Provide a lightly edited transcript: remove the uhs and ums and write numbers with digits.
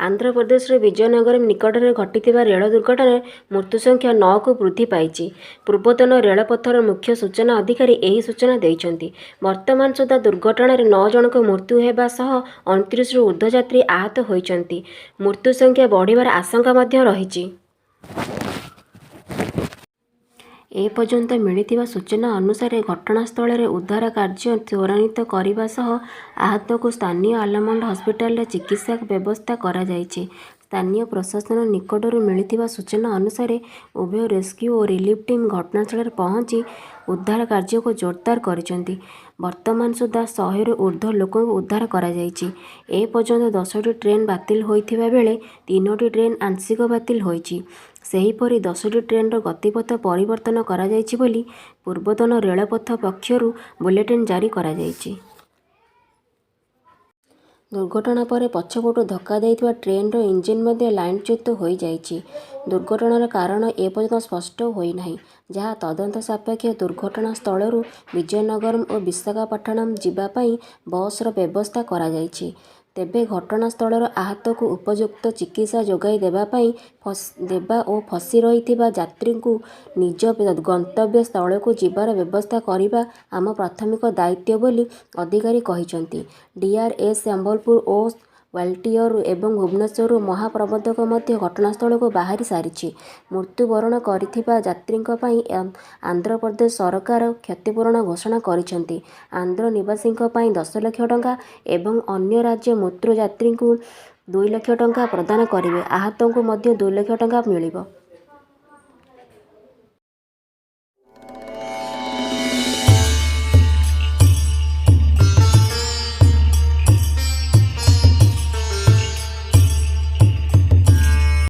ଆନ୍ଧ୍ରପ୍ରଦେଶର ବିଜୟନଗରମ ନିକଟରେ ଘଟିଥିବା ରେଳ ଦୁର୍ଘଟଣାରେ ମୃତ୍ୟୁସଂଖ୍ୟା ନଅକୁ ବୃଦ୍ଧି ପାଇଛି। ପୂର୍ବତଟ ରେଳପଥର ମୁଖ୍ୟ ସୂଚନା ଅଧିକାରୀ ଏହି ସୂଚନା ଦେଇଛନ୍ତି। ବର୍ତ୍ତମାନ ସୁଦ୍ଧା ଦୁର୍ଘଟଣାରେ ନଅ ଜଣଙ୍କ ମୃତ୍ୟୁ ହେବା ସହ 29ରୁ ଊର୍ଦ୍ଧ୍ୱ ଯାତ୍ରୀ ଆହତ ହୋଇଛନ୍ତି। ମୃତ୍ୟୁସଂଖ୍ୟା ବଢ଼ିବାର ଆଶଙ୍କା ମଧ୍ୟ ରହିଛି। ଏପର୍ଯ୍ୟନ୍ତ ମିଳିଥିବା ସୂଚନା ଅନୁସାରେ ଘଟଣାସ୍ଥଳରେ ଉଦ୍ଧାର କାର୍ଯ୍ୟ ତ୍ୱରାନ୍ୱିତ କରିବା ସହ ଆହତଙ୍କୁ ସ୍ଥାନୀୟ ଆଲମଣ୍ଡ ହସ୍ପିଟାଲରେ ଚିକିତ୍ସା ବ୍ୟବସ୍ଥା କରାଯାଇଛି। ସ୍ଥାନୀୟ ପ୍ରଶାସନ ନିକଟରୁ ମିଳିଥିବା ସୂଚନା ଅନୁସାରେ ଉଭୟ ରେସ୍କ୍ୟୁ ଓ ରିଲିଫ ଟିମ୍ ଘଟଣାସ୍ଥଳରେ ପହଞ୍ଚି ଉଦ୍ଧାର କାର୍ଯ୍ୟକୁ ଜୋରଦାର କରିଛନ୍ତି। ବର୍ତ୍ତମାନ ସୁଦ୍ଧା 100ରୁ ଊର୍ଦ୍ଧ୍ୱ ଲୋକଙ୍କୁ ଉଦ୍ଧାର କରାଯାଇଛି। ଏପର୍ଯ୍ୟନ୍ତ 10ଟି ଟ୍ରେନ୍ ବାତିଲ ହୋଇଥିବା ବେଳେ ତିନୋଟି ଟ୍ରେନ୍ ଆଂଶିକ ବାତିଲ ହୋଇଛି। ସେହିପରି 10ଟି ଟ୍ରେନ୍‌ର ଗତିପଥ ପରିବର୍ତ୍ତନ କରାଯାଇଛି ବୋଲି ପୂର୍ବତଟ ରେଳପଥ ପକ୍ଷରୁ ବୁଲେଟିନ୍ ଜାରି କରାଯାଇଛି। ଦୁର୍ଘଟଣା ପରେ ପଛପଟୁ ଧକ୍କା ଦେଇଥିବା ଟ୍ରେନ୍‌ର ଇଞ୍ଜିନ୍ ମଧ୍ୟ ଲାଇନଚ୍ୟୁତ ହୋଇଯାଇଛି। ଦୁର୍ଘଟଣାର କାରଣ ଏପର୍ଯ୍ୟନ୍ତ ସ୍ପଷ୍ଟ ହୋଇନାହିଁ, ଯାହା ତଦନ୍ତ ସାପେକ୍ଷ। ଦୁର୍ଘଟଣାସ୍ଥଳରୁ ବିଜୟନଗରମ ଓ ବିଶାଖାପାଟଣାମ ଯିବା ପାଇଁ ବସ୍‌ର ବ୍ୟବସ୍ଥା କରାଯାଇଛି। ତେବେ ଘଟଣାସ୍ଥଳରେ ଆହତଙ୍କୁ ଉପଯୁକ୍ତ ଚିକିତ୍ସା ଯୋଗାଇ ଦେବା ଓ ଫସି ରହିଥିବା ଯାତ୍ରୀଙ୍କୁ ନିଜ ଗନ୍ତବ୍ୟ ସ୍ଥଳକୁ ଯିବାର ବ୍ୟବସ୍ଥା କରିବା ଆମ ପ୍ରାଥମିକ ଦାୟିତ୍ୱ ବୋଲି ଅଧିକାରୀ କହିଛନ୍ତି। ଡିଆର୍‌ଏସ୍ ସମ୍ବଲପୁର ଓ ୱାଲ୍ଟିୟର୍ ଏବଂ ଭୁବନେଶ୍ୱରରୁ ମହାପ୍ରବନ୍ଧକ ମଧ୍ୟ ଘଟଣାସ୍ଥଳକୁ ବାହାରି ସାରିଛି। ମୃତ୍ୟୁବରଣ କରିଥିବା ଯାତ୍ରୀଙ୍କ ପାଇଁ ଆନ୍ଧ୍ରପ୍ରଦେଶ ସରକାର କ୍ଷତିପୂରଣ ଘୋଷଣା କରିଛନ୍ତି। ଆନ୍ଧ୍ର ନିବାସୀଙ୍କ ପାଇଁ 10 ଲକ୍ଷ ଟଙ୍କା ଏବଂ ଅନ୍ୟ ରାଜ୍ୟ ମୃତ ଯାତ୍ରୀଙ୍କୁ 2 ଲକ୍ଷ ଟଙ୍କା ପ୍ରଦାନ କରିବେ। ଆହତଙ୍କୁ ମଧ୍ୟ 2 ଲକ୍ଷ ଟଙ୍କା ମିଳିବ।